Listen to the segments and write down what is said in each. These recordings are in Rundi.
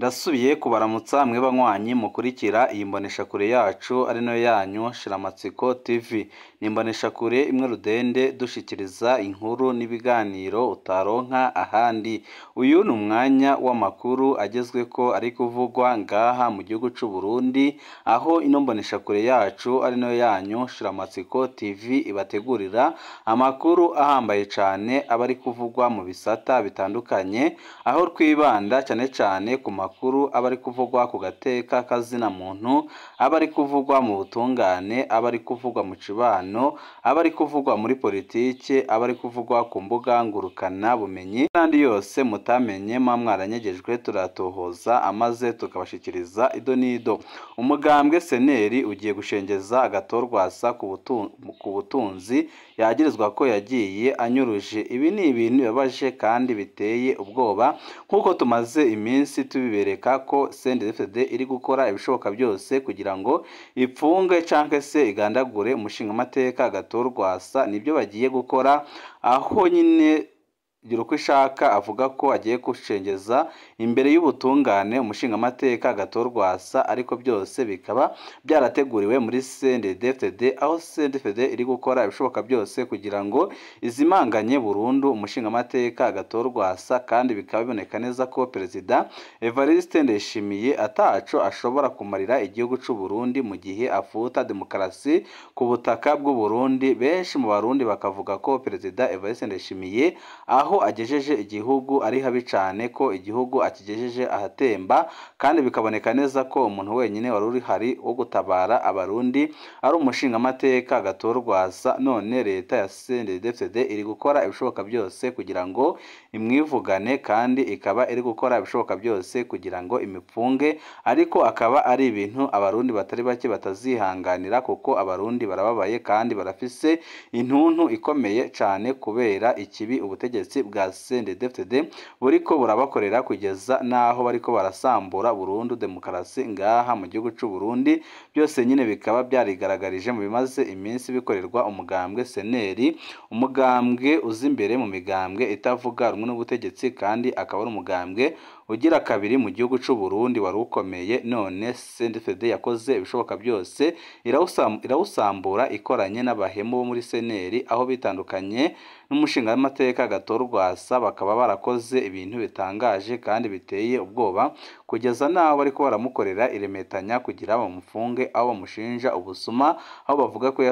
Ndasubiye kubaramutsa mwe banywanyi mukurikira iyi mboneshakure yacu ari nayo yanyu Shiramatsiko TV. Ni imboneshakure imwe rudende dushikiriza inkuru n'ibiganiro utaronka ahandi. Uyu ni umwanya w'amakuru agezweko ari kuvugwa ngaha mu gihugu c'u Burundi, aho ino mboneshakure yacu ari nayo yanyu Shiramatsiko TV ibategurira amakuru ahambaye cane aba ari kuvugwa mu bisata bitandukanye, aho twibanda cane cane ku makuru aba ari kuvugwa ku gateka kazina muntu, aba ari kuvugwa mu butungane, aba ari kuvugwa mu cibano, aba ari kuvugwa muri politike, aba ari kuvugwa ku mbuga ngurukana bumenyi n'andi yose mutamenye muba mwaranyegejwe, turatohoza amaze tukabashikiriza ido n'ido. Umugambwe seneri ugiye gushengeza agatorwasa ku butunzi yagirizwa ko yagiye anyuruje. Ibi ni ibintu bibabaje kandi biteye ubwoba, nk'uko tumaze iminsi tubibereka ko CNDD-FDD iri gukora ibishoboka byose kugira ngo ipfunge canke se igandagure umushingamateka Agathon-Rwasa. Nibyo bagiye gukora, aho nyine Girukwishaka avuga ko agiye gushengeza imbere y'ubutungane umushingamateka Agathon-Rwasa, ariko byose bikaba byarateguriwe muri CNDD-FDD, aho CNDD-FDD iri gukora ibishoboka byose kugira ngo izimanganye burundu umushingamateka Agathon-Rwasa, kandi bikaba biboneka neza ko Perezida Evariste Ndayishimiye ataco ashobora kumarira igihugu c'u Burundi mu gihe afuta demokarasi ku butaka bw'u Burundi. Benshi mu Barundi bakavuga ko Perezida Evariste Ndayishimiye aho agejeje igihugu ari habi cane, ko igihugu akigejeje ahatemba, kandi bikaboneka neza ko umuntu wenyine wari uri hari wo gutabara Abarundi ari umushingamateka Agathon-Rwasa. None leta ya CNDD-FDD iri gukora ibishoboka byose kugira ngo imwivugane, kandi ikaba iri gukora ibishoboka byose kugira ngo imipfunge, ariko akaba ari ibintu Abarundi batari bake batazihanganira, kuko Abarundi barababaye kandi barafise intuntu ikomeye cane kubera ikibi ubutegetsi bwa CNDD-FDD buriko burabakorera, kugeza naho bariko barasambura burundu demokarasi ngaha mu gihugu c'u Burundi. Byose nyine bikaba byarigaragarije mu bimaze iminsi bikorerwa umugambwe seneri, umugambwe uza imbere mu migambwe itavuga rumwe n'ubutegetsi, kandi akaba ari umugambwe ugira kabiri mu gihugu c'u Burundi wari ukomeye. None CNDD-FDD yakoze ibishoboka byose irawusambura ikoranye n'abahemu bo muri seneri, aho bitandukanye n'umushingamateka Agathon-Rwasa, bakaba barakoze ibintu bitangaje kandi biteye ubwoba, kugeza n'aho bariko baramukorera iremetanya kugira bamufunge, aho bamushinja ubusuma, aho bavuga ko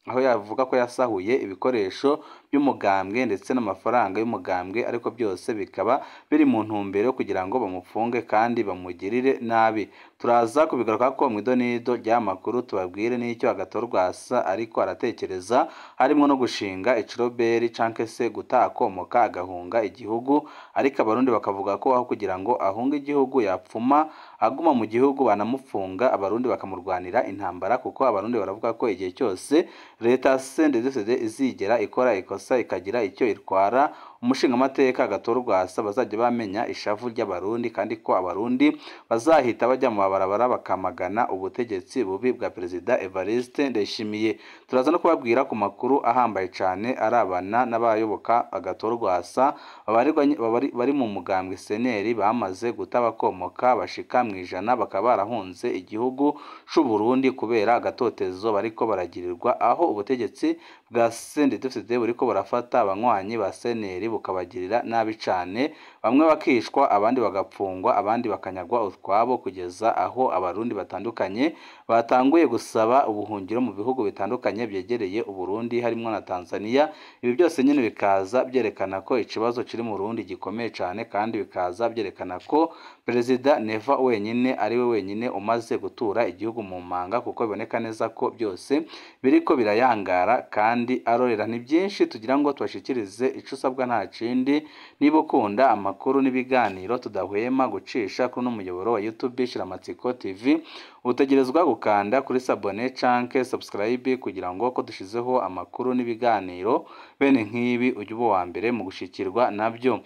aho yavuga ko yasahuye ibikoresho by'umugambwe ndetse n'amafaranga y'umugambwe, ariko byose bikaba biri mu ntumbero yo kugira ngo bamufunge kandi bamugirire nabi. Turaza kubigaruka ko mu idonido ry'amakuru, tubabwire n'icyo Agathon-Rwasa ariko aratekereza, harimo no gushinga iciroberi canke se gutakomoka agahunga igihugu, ariko Abarundi bakavuga ko aho kugira ngo ahunge igihugu yapfuma aguma mu gihugu, banamufunga Abarundi bakamurwanira intambara, kuko Abarundi baravuga ko igihe cyose leta ya CNDD-FDD izigera ikora ikosa ikagira icyo itwara umushingamateka Agathon-Rwasa, bazajya bamenya ishavu ry'Abarundi, kandi ko Abarundi bazahita bajya mu mabarabara bakamagana ubutegetsi bubi bwa Perezida Evariste Ndayishimiye. Turaza no kubabwira ku makuru ahambaye cane arabana n'abayoboka Agathon-Rwasa bari mu mugambwe seneri bamaze guta bakomoka bashika mw'ijana, bakaba barahunze igihugu c'u Burundi kubera agatotezo bariko baragirirwa, aho ubutegetsi bwa CNDD-FDD buriko burafata abanywanyi ba seneri bukabagirira nabi cane, bamwe bakishwa, abandi bagapfungwa, abandi bakanyagwa utwabo, kugeza aho Abarundi batandukanye batanguye gusaba ubuhungiro mu bihugu bitandukanye byegereye Uburundi, harimwo na Tanzania. Ibi byose nyine bikaza byerekana ko ikibazo kiri mu Burundi gikomeye cane, kandi bikaza byerekana ko Perezida Neva wenyine ari we wenyine umaze gutura igihugu mu manga, kuko biboneka neza ko byose biriko birayangara kandi arorera. Ni byinshi tugira ngo tubashikirize, ico usabwa nta kindi, niba ukunda amakuru n'ibiganiro tudahwema gucisha kuri uno muyoboro wa YouTube Shiramatsiko TV, utegerezwa gukanda kuri s'abonner canke subscribe kugira ngo ko dushizeho amakuru n'ibiganiro bene nk'ibi ujye uba uwa mbere mu gushikirwa nabyo.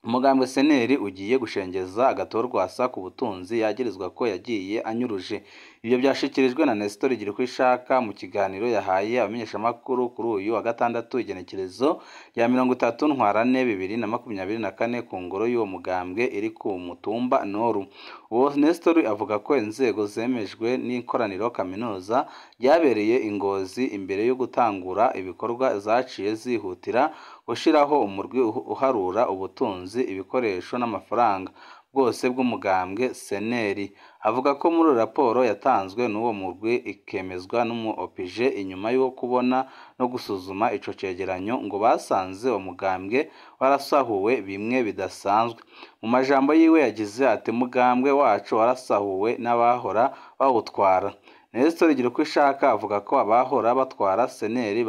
Umugambwe seneri ugiye gushengeza Agathon-Rwasa ku butunzi yagirizwa ko yagiye anyuruje. Ibyo byashikirijwe na Nestor Girkwishaka mu kiganiro yahaye abamenyeshamakuru kuri uyu wa gatandatu, igenekerezo rya 30 Ntwarante 2024, ku ngoro y'uwo mugambwe iri ku mutumba Noru. Uwo Nestor avuga ko inzego zemejwe n'ikoraniro kaminuza ryabereye i Ngozi imbere yo gutangura ibikorwa zaciye zihutira gushiraho umurwi uharura ubutunzi, ibikoresho n'amafaranga bwose bw'umugambwe seneri. Avuga ko muri raporo yatanzwe n'uwo murwi ikemezwa n'umu OPG, inyuma yo kubona no gusuzuma ico cegeranyo, ngo basanze uwo mugambwe warasahuwe bimwe bidasanzwe. Mu majambo yiwe yagize ati: "Mugambwe wacu warasahuwe n'abahora bawutwara." Nestor Girkwishaka avuga ko abahora batwara seneri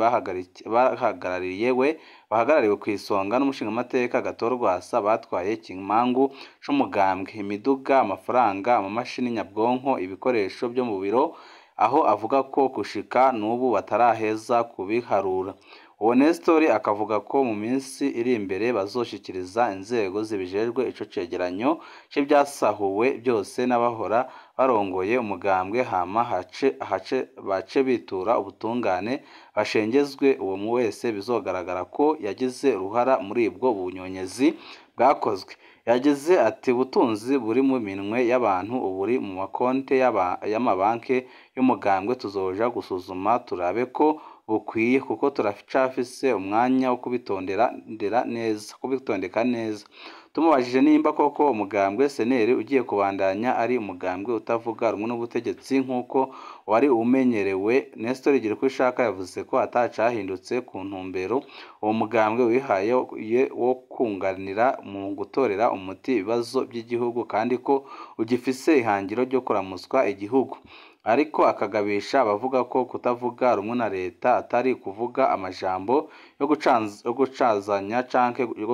bahagarariwe ku isonga n'umushingamateka Agathon Rwasa batwaye ikimangu c'umugambwe, imiduga, amafaranga, amamashini nyabwonko, ibikoresho byo mu biro, aho avuga ko gushika n'ubu bataraheza kubiharura. Uwo Nestor akavuga ko mu minsi iri imbere bazoshikiriza inzego zibijejwe ico cegeranyo c'ivyasahuwe byose n'abahora barongoye umugambwe, hama hace bace bitura ubutungane, bashengezwe uwo wese bizogaragara ko yagize uruhara muri ubwo bunyonyezi bwakozwe. Yagize ati: "Ubutunzi buri mu minwe y'abantu uburi mu makonte y'amabanke y'umugambwe, tuzoja gusuzuma turabe ko bukwiye, kuko turacafise umwanya wo kubitondeka neza." Tumubajije nimba koko umugambwe seneri ugiye kubandanya ari umugambwe utavuga rumwe n'ubutegetsi nk'uko wari umenyerewe, Nestor Girkwishaka yavuze ko atacahindutse ku ntumbero uwo mugambwe wihaye wo kunganira mu gutorera umuti ibibazo by'igihugu, kandi ko ugifise ihangiro ryo kuramutswa igihugu. Ariko akagabisha abavuga ko kutavuga rumwe na leta atari kuvuga amajambo yo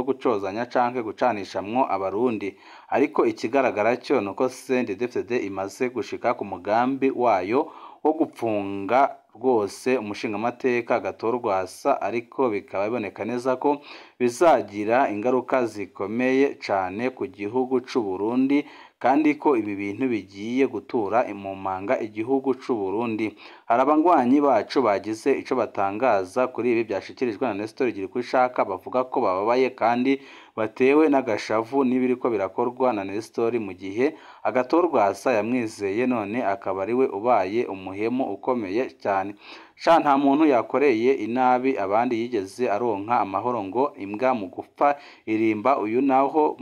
gucozanya canke gucanishamwo abarundi. Ariko ikigaragara cyo nuko CNDD-FDD imaze gushika ku mugambi wayo wo gupfunga rwose umushingamateka Agathon Rwasa, ariko bikaba biboneka neza ko bizagira ingaruka zikomeye cane ku gihugu c'u Burundi, kandi ko ibi bintu bigiye gutura mu manga igihugu c'u Burundi. Hari abanywanyi bacu bagize ico batangaza kuri ibi byashikirijwe na Nestor Girkwishaka, bavuga ko bababaye kandi batewe n'agashavu n'ibiriko birakorwa na Nestor, mu gihe Agathon Rwasa yamwizeye none akaba ariwe ubaye umuhemu ukomeye cyane. Sha nta muntu yakoreye inabi abandi yigeze aronka amahoro, ngo imbwa mu gupfa irimba. Uyu naho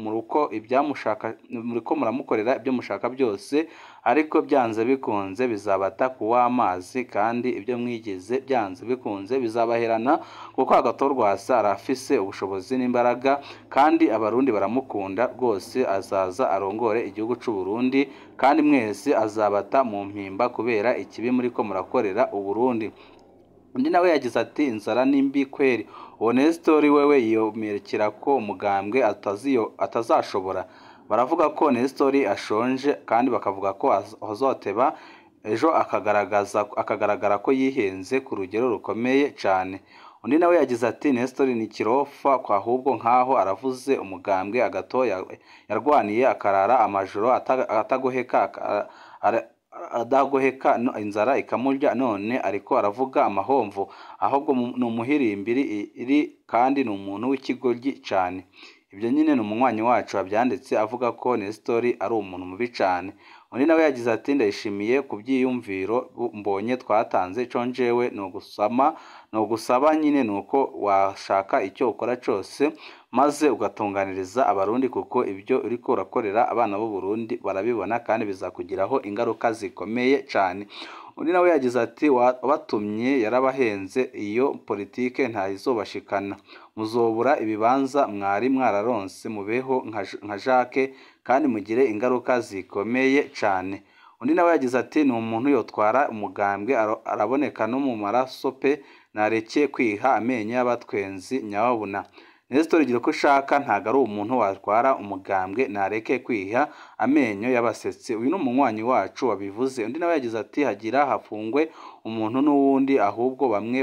muruko ibyamushaka muriko muramukorera ibyo mushaka byose, ariko byanze bikunze bizabata kuw'amazi, kandi ibyo mwigeze byanze bikunze bizabaherana, kuko Agathon Rwasa arafise ubushobozi n'imbaraga, kandi abarundi baramukunda rwose. Azaza arongore igihugu c'u Burundi, kandi mwese azabata mu mpimba kubera ikibi muriko murakorera Uburundi. Undi nawe yagize ati: "Inzara ni mbi kweri. Uwo Nestor wewe yiyomerekera ko umugambwe atazashobora. Baravuga ko Nestor ashonje, kandi bakavuga ko azoteba ejo akagaragara ko yihenze ku rugero rukomeye cane." Undi nawe yagize ati: "Nestor ni kirofa, ahubwo nkaho aravuze umugambwe Agathon yarwaniye akarara amajoro atagoheka adagoheka, inzara ikamurya, none ariko aravuga amahomvo, ahubwo ni umuhirimbiri iri kandi ni umuntu w'ikigoryi cane." Ibyo nyine ni umunywanyi wacu wabyanditse avuga ko Nestor ari umuntu mubi cane. Undi nawe yagize ati: "Ndayishimiye ku byiyumviro mbonye twatanze, ico njewe ni ugusaba nyine nuko washaka icyo ukora cose maze ugatunganiriza abarundi, kuko ibyo uriko urakorera abana b'u Burundi barabibona kandi bizakugiraho ingaruka zikomeye cane." Undi nawe yagize ati: "Wabatumye yarabahenze, iyo politike ntayizobashikana, muzobura ibibanza mwari mwararonse, mubeho nka Jacques kandi mugire ingaruka zikomeye cane." Undi nawe yagize ati: "Ni umuntu yotwara umugambwe araboneka no mu maraso pe, nareke kwiha amenyo y'abatwenzi nyababuna." Nestor Girkwishaka ntago ari umuntu watwara umugambwe, nareke kwiha amenyo y'abasetsi. Uyu ni umunywanyi wacu wabivuze. Undi nawe yagize ati: "Hagira hafungwe umuntu n'uwundi, ahubwo bamwe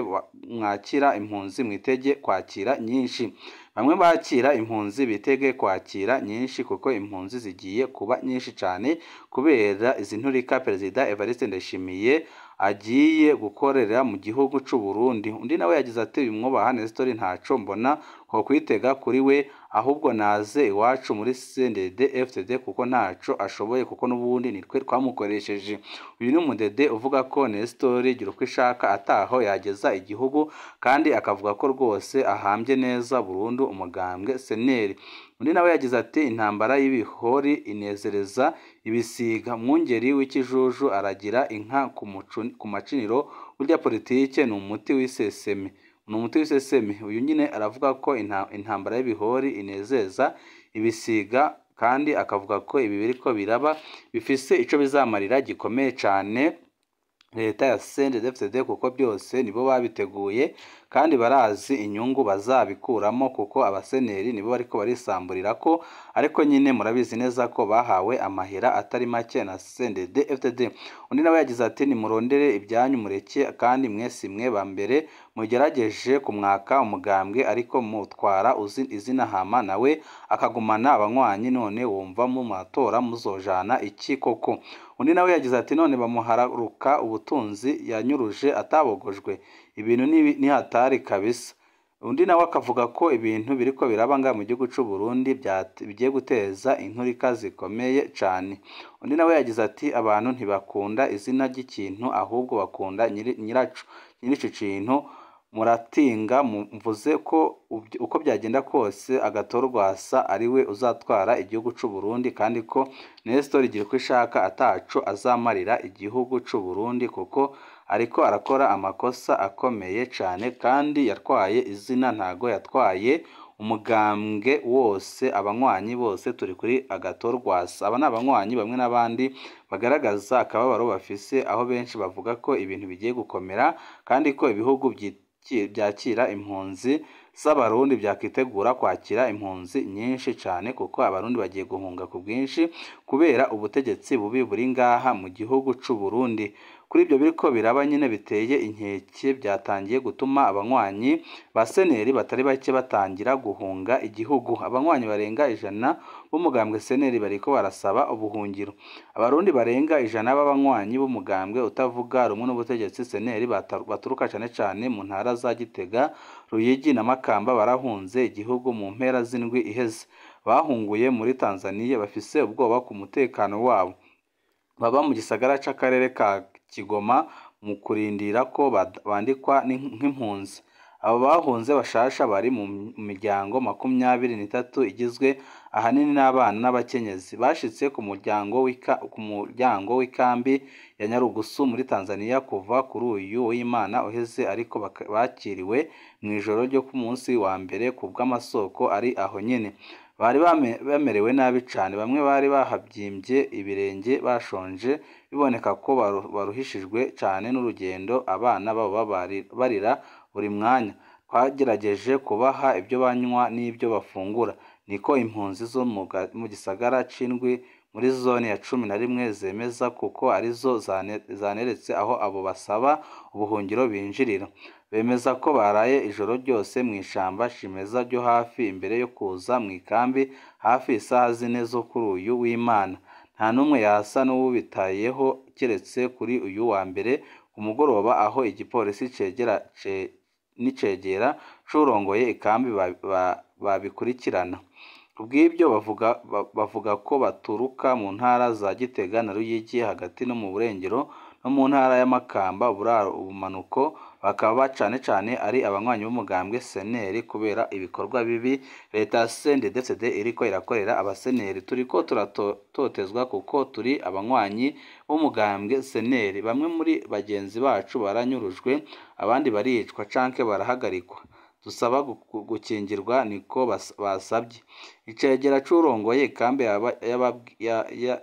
mwakira impunzi mwitege kwakira nyinshi." Bamwe bakira impunzi bitege kwakira nyinshi kuko impunzi zigiye kuba nyinshi cane kubera izi nturika Perezida Evariste Ndayishimiye agiye gukorera mu gihugu c'u Burundi. Undi nawe yagize ati uyu mwubaha Nestor ntaco mbona ko kwitega kuri we, ahubwo naze iwacu muri CNDD FDD kuko ntaco ashoboye, kuko n'ubundi nitwe twamukoresheje. Uyu ni umudede uvuga ko Nestor Girukwishaka ataho yageza igihugu, kandi akavuga ko rwose ahambye neza burundu umugambwe SNL. Undi nawe yagize ati intambara y'ibihori inezereza ibisiga, mwungeri w'ikijuju aragira inka ku maciniro, burya politike ni umuti w'iseseme. Ni umuti w'iseseme. Uyu nyine aravuga ko intambara y'ibihori inezeza ibisiga, kandi akavuga ko ibi biriko biraba bifise ico bizamarira gikomeye cane leta ya CNDD-FDD, kuko byose nibo babiteguye kandi barazi inyungu bazabikuramo, kuko abaseneri nibo bariko barisamburira ko, ariko nyine murabizi neza ko bahawe amahera atari make na CNDD-FDD. Undi nawe yagize ati nimurondere ibyanyu mureke, kandi mwese mwe ba mbere mugerageje kumwaka umugambwe ariko mutwara izina hama nawe akagumana abanywanyi, none wumva mu matora muzojana iki koko? Undi nawe yagize ati none bamuhararuka ubutunzi yanyuruje atabogojwe, ibintu ni hatari kabisa. Undi nawe akavuga ko ibintu biriko biraba ngaha mu gihugu c'u Burundi bigiye guteza inturika zikomeye cane. Undi nawe yagize ati abantu ntibakunda izina ry'ikintu ahubwo bakunda nyiraco, nyirico kintu. Muratinga mvuze ko uko byagenda kose Agathon Rwasa ariwe uzatwara igihugu c'u Burundi, kandi ko Nestor Girukwishaka ataco azamarira igihugu c'u Burundi, kuko ariko arakora amakosa akomeye cane, kandi yatwaye izina ntago yatwaye umugambwe wose. Abanywanyi bose turi kuri Agathon Rwasa. Aba ni abanywanyi bamwe n'abandi bagaragaza akababaro bafise, aho benshi bavuga ko ibintu bigiye gukomera, kandi ko ibihugu byakira impunzi z'abarundi byakitegura kwakira impunzi nyinshi cane, kuko abarundi bagiye guhunga ku bwinshi kubera ubutegetsi bubi buri ngaha mu gihugu c'u Burundi. Kuri ibyo biriko biraba nyine biteye inkeke, byatangiye gutuma abanywanyi ba SNL batari bake batangira guhunga igihugu. Abanywanyi barenga 100 b'umugambwe SNL bariko barasaba ubuhungiro. Abarundi barenga 100 b'abanywanyi b'umugambwe utavuga rumwe n'ubutegetsi SNL baturuka cane cane mu ntara za Gitega, Ruyigi na Makamba barahunze igihugu mu mpera z'indwi iheze. Bahunguye muri Tanzania bafise ubwoba ku mutekano wabo. Baba mu gisagara c'akarere ka Kigoma mu kurindira ko bandikwa nk'impunzi. Abo bahunze bashasha bari mu miryango 23 igizwe ahanini n'abana n'abakenyezi. Bashitse ku muryango w'ikambi ya Nyarugusu muri Tanzania kuva kuri uyu w'Imana uheze, ariko bakiriwe mu ijoro ryo ku munsi wa mbere ku bw'amasoko ari aho nyene. Bari bamerewe nabi cane, bamwe bari bahabyimbye ibirenge bashonje, biboneka ko baruhishijwe cane n'urugendo, abana babo barira buri mwanya. Twagerageje kubaha ibyo banywa n'ibyo bafungura, niko impunzi zo mu gisagara c'indwi muri zone ya 11 zemeza, kuko arizo zaneretse aho abo basaba ubuhungiro binjirira. Bemeza ko baraye ijoro ryose mu ishamba cimeza ryo hafi imbere yo kuza mu ikambi hafi isaha 4 zo kuri uyu w'Imana. Nta n'umwe yasa n'uwubitayeho keretse kuri uyu wa mbere ku mugoroba, aho igipolisi nicegera curongoye ikambi babikurikirana. Kubw'ibyo bavuga ko baturuka mu ntara za Gitega na Ruyigi hagati no mu Burengero no mu ntara ya Makamba ubumanuko, bakaba cane cane ari abanywanyi b'umugambwe SNL kubera ibikorwa bibi leta ya CNDD-FDD iriko irakorera abaseneri. Turiko turatotezwa kuko turi abanywanyi b'umugambwe SNL. Bamwe muri bagenzi bacu baranyurujwe, abandi baricwa canke barahagarikwa. Dusaba gukingirwa, niko basabye. Icegera c'urongoye ikambi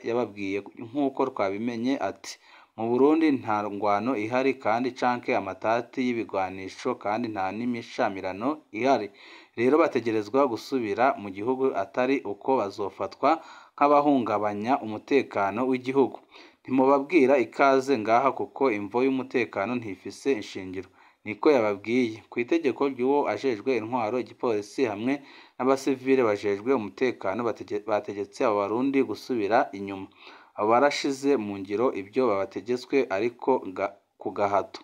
yababwiye nk'uko twabimenye ati mu Burundi nta ngwano ihari kandi canke amatati y'ibigwanisho, kandi nta n'imishamirano ihari. Rero bategerezwa gusubira mu gihugu, atari uko bazofatwa nk'abahungabanya umutekano w'igihugu. Ntimubabwira ikaze ngaha kuko imvo y'umutekano ntifise ishingiro. Niko yababwiye. Ku itegeko ry'uwo ajejwe intwaro, igipolisi hamwe n'abasivile bajejwe umutekano bategetse abo Barundi gusubira inyuma. Abo barashize mu ngiro ibyo babategetswe ariko ku gahato.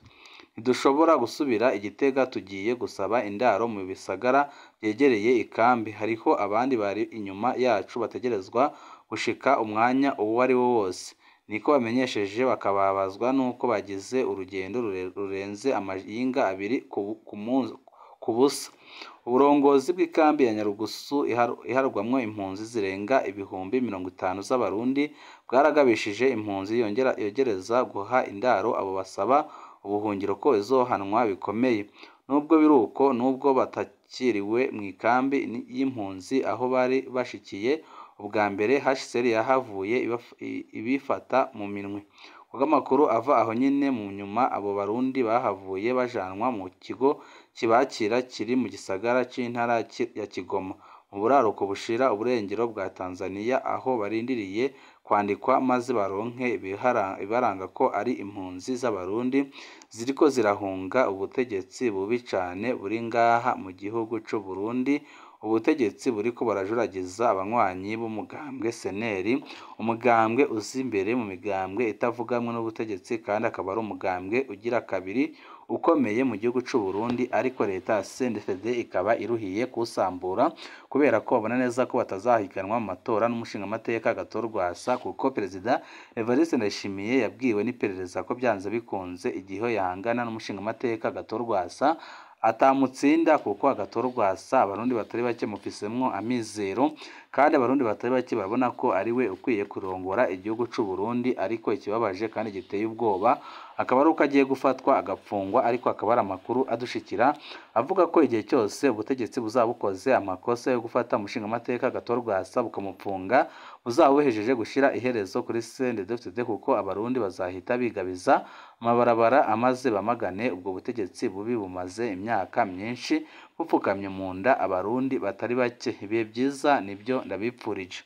Ntidushobora gusubira i Gitega, tugiye gusaba indaro mu bisagara vyegereye ikambi. Hariho abandi bari inyuma yacu bategerezwa gushika umwanya uwariwo wose. Niko bamenyesheje, bakababazwa nuko bagize urugendo rurenze amayinga abiri ku busa. Uburongozi bw'ikambi ya Nyarugusu iharwamwo impunzi zirenga 50,000 z'Abarundi bwaragabishije impunzi yogereza guha indaro abo basaba ubuhungiro ko izohanwa bikomeye. Nubwo biruko, nubwo batakiriwe mw'ikambi y'impunzi aho bari bashikiye ubwa mbere, HCR yahavuye ibifata mu minwe. Kubw'amakuru ava aho nyene, mu nyuma abo Barundi bahavuye bajanwa mu kigo kibakira kiri mu gisagara c'intara ya Kigoma, mu buraruko bushira uburengero bwa Tanzania, aho barindiriye kwandikwa maze baronke ibibaranga ko ari impunzi z'Abarundi ziriko zirahunga ubutegetsi bubi cane buri ngaha mu gihugu c'Uburundi, ubutegetsi buriko burajuragiza abanywanyi b'umugambwe CNL, umugambwe uza imbere mu migambwe itavuganwe n'ubutegetsi kandi akaba ari umugambwe ugira kabiri ukomeye mu gihugu c'Uburundi, ariko leta ya CNDD-FDD ikaba iruhiye kuwusambura kubera ko babona neza ko batazahiganwa mu matora n'umushingamateka Agathon Rwasa, kuko Perezida Evariste Ndayishimiye yabwiwe n'iperereza ko byanze bikunze igihe yahangana n'umushingamateka Agathon Rwasa atamutsinda, kuko Agathon Rwasa Abarundi batari bake mufisemwo amizero, kandi Abarundi batari bake barabona ko ari we ukwiye kurongora igihugu c'Uburundi. Ariko ikibabaje kandi giteye ubwoba akaba ari uko agiye gufatwa agapfungwa, ariko akaba ari amakuru adushikira avuga ko igihe cyose ubutegetsi buzaba bukoze amakosa yo gufata umushingamateka Agathon Rwasa bukamupfunga, buzaba buhejeje gushira iherezo kuri CNDD-FDD, kuko Abarundi bazahita bigabiza amabarabara amaze bamagane ubwo butegetsi bubi bumaze imyaka myinshi bupfukamye mu nda Abarundi batari bake. Ibihe vyiza nibyo ndabipfurije.